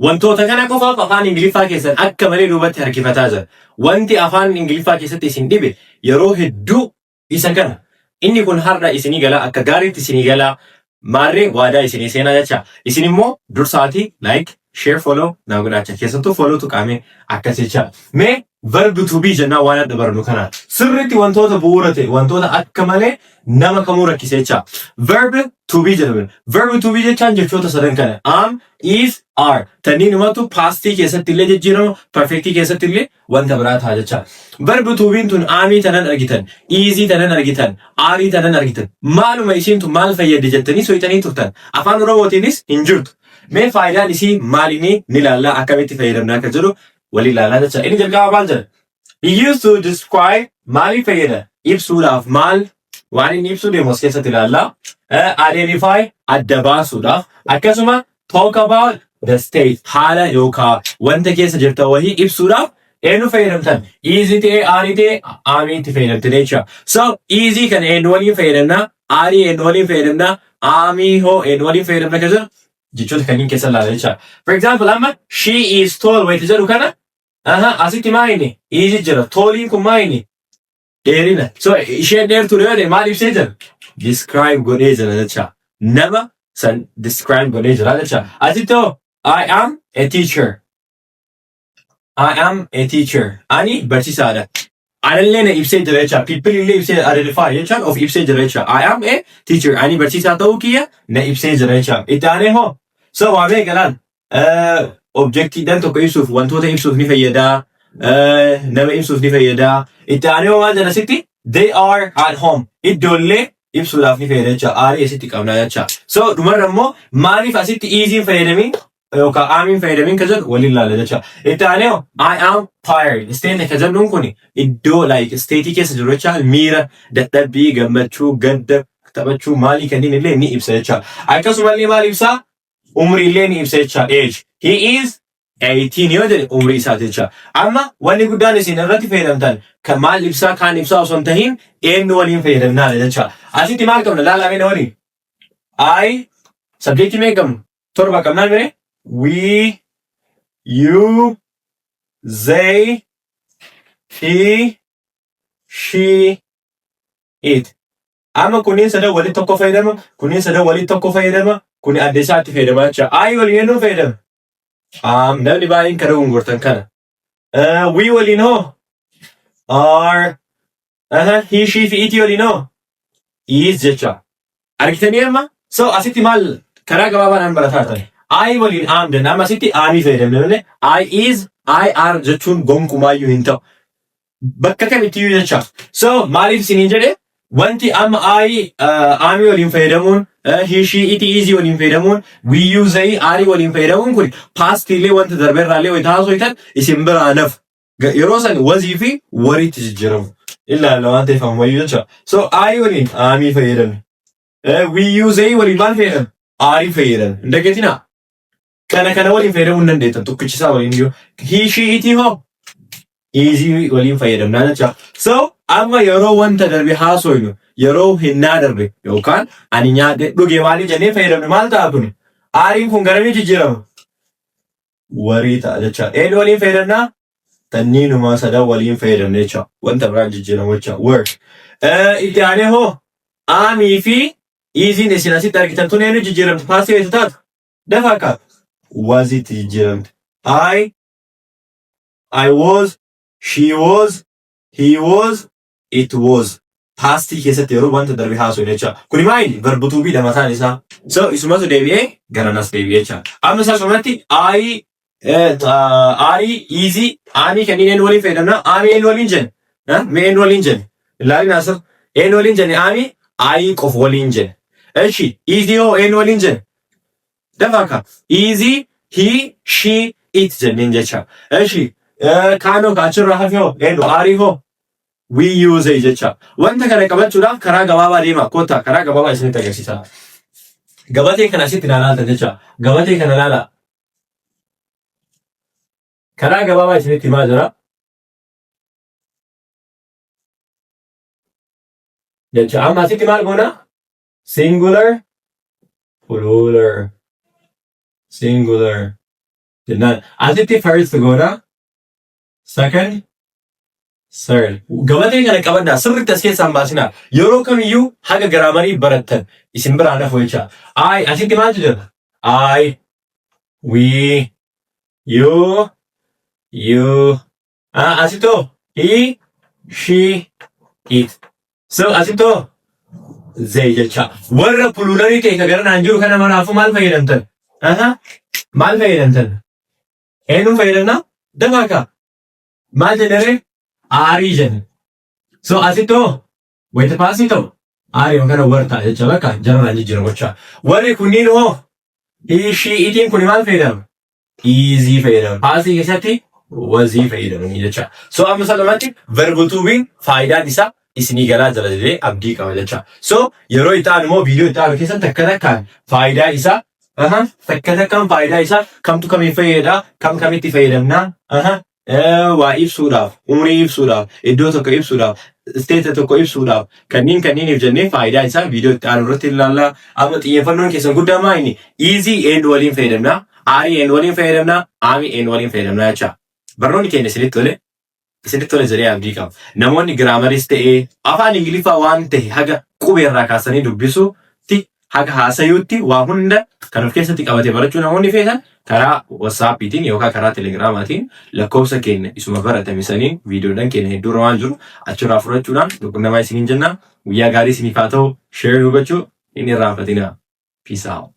Wantoota kana qofaaf afaan Ingiliffaa keessan akka malee duubatti harkifataa jira. Wanti afaan Ingiliffaa keessatti isin dhibe yeroo hedduu isa kana. Inni kun har'a isinii gala, akka gaariitti isinii gala. Maarree waadaa isinii seenaa jecha. Isin immoo dursaatii like, share, follow naa godhaacha. Keessattuu follow tuqaamee akkas jecha. Mee verb to be jennaan waan adda barannu kana. Sirriitti wantoota bu'uura ta'e, wantoota akka malee nama kamuu rakkise jecha. Verb to be jedhama. Verb to be jechaan jechoota sadan kana. Am, is, are. Tanniinumatu pastii keessatti illee jijjiirama, perfectii keessatti illee wanta biraa ta'a jecha. Verb to be'n tun amii tanan argitan, isii tanan argitan, areii tanan argitan. Maaluma isiin tun maal fayyaddi jettanii soyxanii turtan. Afaan Oromootiinis hin jirtu. Mee faayidaan isii maalinii ni ilaallaa, akkamitti fayyadamna akka jedhu walii ilaalaa jecha. Inni jalqaba maal jedha? He used to describe, maaliif fayyada? Ibsuudhaaf. Maal waan inni ibsuu deemu as keessatti ilaallaa. Identify, adda baasuudhaaf, akkasuma talk about the state, haala yookaan wanta keessa jirtan wahii ibsuudhaaf eenyu fayyadamtan? Isii ta'ee, areii ta'ee, amii itti fayyadamtan jechuudha. So isii kana eenyu waliin fayyadamna? Areii eenyu waliin fayyadamna? Amii hoo eenyu waliin fayyadamna kan jedhu jechoota kanneen keessa ilaala jechuudha. For example, amma "she is tall" wayita jedhu kana, aha, asitti maa inni? Is jira. Talliin kun maa inni? Dheerina. So isheen dheertuu yoo ta'e maal ibsee jira? Describe godhee jira jecha. Nama san describe godhee jira jecha. Asitti hoo, "I am a teacher." "I am a teacher." Ani barsiisaadha. Anallee na ibsee jira jecha. People illee ibsee, identify jechaan of ibsee jira jecha. "I am a teacher." Ani barsiisaa ta'uu kiyya na ibsee jira jecha. Itti aanee hoo? So waa meeqa laal? Objectiidhaan tokko ibsuuf, wantoota ibsuuf ni fayyada. Nama ibsuuf ni fayyada. Itti aanee hoo maal jedha asitti? "They are at home." Iddoollee ibsuudhaaf ni fayyada jecha. Areii asitti qabna jecha. So dhumarra immoo maaliif asitti isiin fayyadamin yookaan amiin fayyadamin ka jedhu waliin ilaalla jecha. Itti aanee hoo, "I am tired." State ka jennuun kun iddoo like state keessa jiru jecha, miira dadhabbii, gammachuu, gadda, taphachuu, maalii kanneen illee ni ibsa jecha. Akkasumallee maal ibsaa? Umrii illee ni ibsa jecha. Age. "He is 18" yoo jedhe umrii isaati jecha. Amma wanni guddaan isin irratti fayyadamtan kan maal ibsaa kaan ibsaa osoo hin tahin eenyu waliin fayyadamnaadha jecha. Asitti maal qabna? Laalaa mee na waliin. I, subjectii meeqa qabna? Torba qabnaan mire? We, you, they, he, she, it. Amma kunniin sadan walitti tokko fayyadama, kunniin sadan walitti tokko fayyadama, kuni adda isaatti fayyadama jecha. I waliin eenyu fayyadama? Namni baay'een kana gungurtan kana. We waliin hoo? Are. He, she fi it waliin hoo? Is jecha. Argitanii amma? So asitti maal karaa gabaabaan barataa jirtan? I waliin am jenna. Amma asitti amii fayyadamne malee I is, I are jechuun gonkumaayyuu hin ta'u. Bakka kamittiyyuu jecha. So maaliif isiniin jedhe, wanti amma I amii waliin fayyadamuun, he, she, it, is waliin fayyadamuun, we, you, they, are waliin fayyadamuun kun past illee wanta darbeerraallee wayita haasoftan isin biraa nafu. Yeroo san wasii fi wereitti jijjiiramu. Ilaalla waan ta'eef ammayyuu jecha. So I waliin amii fayyadamne. We, you, they waliin maal fayyadamne? Areii fayyadamne. Hin dagatinaa. Kana kana waliin fayyadamuu hin dandeettan tokkichisaa waliin iyyuu. He, she, it hoo? Isii waliin fayyadamnaa jecha. So amma yeroo wanta darbe haasoynu, yeroo hinnaa darbe yookaan ani nyaadhe dhuge maaliif jennee fayyadamne, maal ta'a kun? Areiin kun garamii jijjiirama? Wereii ta'a jecha. Eenyu waliin fayyadamnaa? Tanniinumaa sadan waliin fayyadamne jecha. Wanta biraan jijjiiramu jecha. Were. Itti aanee hoo? Amii fi isiin isin asitti argitan tun eenyu jijjiiramte? Pastii eessa taatu? Dafa akka wasitti jijjiiramte. I was, she was, he was, it was. Pastii keessatti yeroo wanta darbe haasa'u jecha. Kuni maali? Verb to be dha mataan isaa. So isumatu deebi'ee garanas deebi'ee jecha. Amma isaa sumatti I, areii, isii, amii kanneen eenyu waliin fayyadamna? Amii eenyu waliin jenne? Mee eenyu waliin jenne? Ilaalin asir. Eenyu waliin jenne amii? I qofa waliin jenne. Eshi, isii hoo eenyu waliin jenne? Dafa akka. Isii, he, she, it jenneen jecha. Eshi, kaanoo ka achirraa hafe hoo? Eenyu? Areii hoo? We, you, they jecha. Wanta kana qabachuudhaaf karaa gabaabaa deema. Kottaa karaa gabaabaa isinitti agarsiisa. Gabatee kana asitti naa laaltan jecha. Gabatee kana laala. Karaa gabaabaa isinitti himaa jira. Jecha amma asitti maal goona? Singular, plural, singular, Jennaan asitti first goona, second, third. Gabatee kana qabadhaa, sirriitti as keessaan baasinaa. Yeroo kamiyyuu haga grammarii barattan isin biraa nafu jecha. I asitti maaltu jira? I, we, you, you. Ah, asittoo he, she, it. So asittoo they jecha. Warra pluralii ta'e ka gara naan jiru kana maraafuu maal fayyadamtan? Aha. Maal fayyadamtan? Eenyuun fayyadamna? Dafaa kaa. Maal jenneree? Areii jenna. So asittoo wayita pastii ta'u areii kana were ta'a jecha, bakka jararraan jijjiiramu jecha. Warri kunniin hoo, he, she, itiin kun maal fayyadamu? Isii fayyadamu. Pastii keessatti wasii fayyadamu jecha. So amma salphumatti verb to be'n faayidaan isaa isinii galaa jira jedhee abdii qaba jecha. So yeroo itti aanu immoo viidiyoo itti aanu keessatti takka takkaan faayidaa isaa, aha, takka takkaan faayidaa isaa, kamtu kamiif fayyada, kam kamitti fayyadamna, aha, waa ibsuudhaaf, umurii ibsuudhaaf, iddoo tokko ibsuudhaaf, state tokko ibsuudhaaf, kanneen kanneeniif jennee faayidaa isaa viidiyoo itti aanu irratti ilaalla. Amma xiyyeeffannoon keessan guddaa maa inni isii eenyu waliin fayyadamna, areii eenyu waliin fayyadamna, amii eenyu waliin fayyadamna jecha. Barnoonni keenya isinitti tole jedhee abdii qaba. Namoonni grammaris ta'ee afaan Ingiliffaa waan ta'e haga qubeerraa kaasanii dubbisuutti haga haasayuutti waa hunda kan of keessatti qabate barachuu namoonni feetan karaa WhatsAppiitiin yookaan karaa Telegramaatiin lakkoofsa keenya isuma baratame saniin viidiyoodhaan keenya hedduurra waan jiru achirraa fudhachuudhaan quunnamaa isiniin jenna. Guyyaa gaarii isiniif haa ta'u. Share nu gochuu hin irraanfatinaa. Peace out.